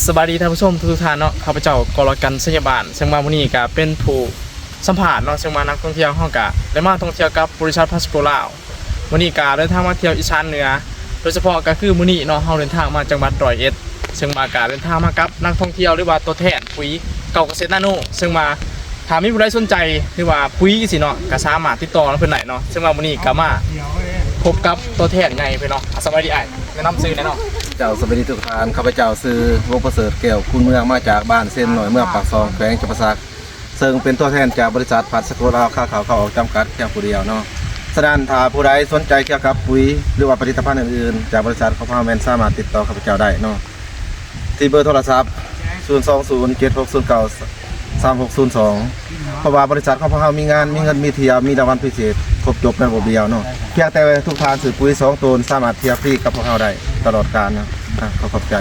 ສະບາຍດີທ່ານຜູ້ຊົມທຸກໆທ່ານເນາະ, ຂ້າພະເຈົ້າ ກໍລະກັນ ໄຊຍະບານ, ເຊິ່ງວ່າມື້ນີ້ກະເປັນຜູ້ສຳພາດເນາະ, ເຊິ່ງວ່ານັກທ່ອງທ່ຽວເຮົາກະໄດ້ມາທ່ອງທ່ຽວກັບບໍລິສັດພາສໂກລາວ. ມື້ນີ້ກະເດີນທາງມາທ່ຽວອີສານເໜືອ, ໂດຍສະເພາະກະຄືມື້ນີ້ເນາະ ເຮົາເດີນທາງມາຈັງຫວັດຮ້ອຍເອັດ, ເຊິ່ງວ່າກະເດີນທາງມາກັບນັກທ່ອງທ່ຽວ ຫຼືວ່າຕົວແທນປຸ໋ຍເກົ່າກະເສດນາໂນ, ເຊິ່ງວ່າ ຖ້າມີຜູ້ໃດສົນໃຈ ຫຼືວ່າປຸ໋ຍຈັ່ງຊີ້ເນາະ ກະສາມາດຕິດຕໍ່ນຳເພິ່ນໄດ້ເນາະ. ເຊິ່ງວ່າມື້ນີ້ກະມາພົບກັບຕົວແທນໃຫຍ່ເພິ່ນເນາະ. ອ່າ ສະບາຍດີອ້າຍ, ແນະນຳຊື່ແດ່ເນາະ. ເຈົ້າ ສະບາຍດີທຸກທ່ານ, ຂ້າພະເຈົ້າຊື່ ວົງປະເສີດ ແກ້ວຄູນເມືອງ, ມາຈາກບ້ານເຊນນ້ອຍ ເມືອງປາກຊ່ອງ ແຂວງຈຳປາສັກ, ເຊິ່ງເປັນຕົວແທນຈາກບໍລິສັດພາສໂກລາວ ຂາເຂົ້າຂາອອກຈຳກັດພຽງຜູ້ດຽວເນາະ. ສະນັ້ນ ຖ້າຜູ້ໃດສົນໃຈກ່ຽວກັບປຸ໋ຍ ຫຼືວ່າຜະລິດຕະພັນອື່ນໆ ຈາກບໍລິສັດຂອງພວກເຮົາ ແມ່ນສາມາດຕິດຕໍ່ຂ້າພະເຈົ້າໄດ້ເນາະ. ທີ່ເບີໂທລະສັບ ສູນສອງສູນ ເຈັດຫົກສູນເກົ້າ ສາມຫົກສູນສອງ ເພາະວ່າບໍລິສັດຂອງພວກເຮົາມີງານ ມີເງິນ ມີທ່ຽວ ມີລາງວັນພິເສດ ຄົບຈົບໃນລະບົບດຽວເນາະ. ພຽງແຕ່ທຸກທ່ານຊື້ປຸ໋ຍສອງໂຕນ ສາມາດທ່ຽວຟຣີກັບພວກເຮົາໄດ້ຕະຫຼອດການເນາະ. ອ່າ ຂໍຂອບໃຈ.